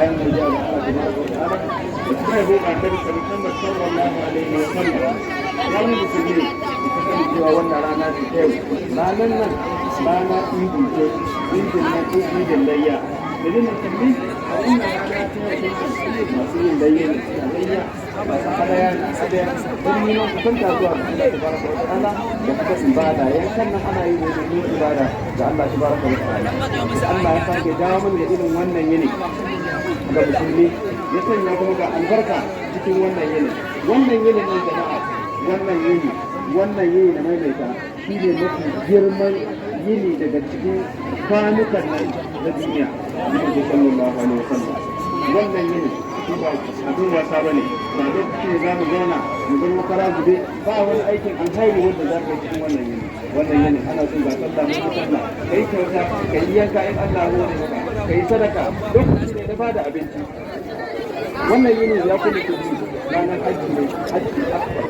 Bayan godiya ga Allah tabaraka wa ta'ala da kuma yabo ga Annabi Muhammad sallallahu alaihi wa sallam, ya mu musulmi ku sani cewa wannan rana ce ta yau. Ranar nan rana idi ce, idin nan ko idin layya. Dalilin musulmi a wannan rana ta yau, masu yin layya ne suna layya, masu hadaya na hadaya, don neman kusanta zuwa ga Allah tabaraka wa ta'ala da kuma ibada. Yankan nan ana yi ne domin ibada ga Allah tabaraka wa ta'ala. Da Allah ya sake dawo mana da irin wannan yini ga musulmi, ya sanya kuma ga albarka cikin wannan yini. Wannan yini nan, jama'a, wannan yini na maimaita, shi ne mafi girman yini daga cikin kwanukan nan na duniya. Nabi sallallahu alaihi wasallam, wannan yini shi ba abin wasa ba ne. Ba lokaci ne za mu zauna mu zama kara zube ba. Wani aikin alkhairi wanda za ka yi cikin wannan yini. Wannan yini ana son ga sallah, mun sallah, kai kyauta, kai yanka in Allah ya hore maka, kai sadaka. Lokaci ne na bada abinci. Wannan yini ya kuma ranar hajji ne, hajji akbar.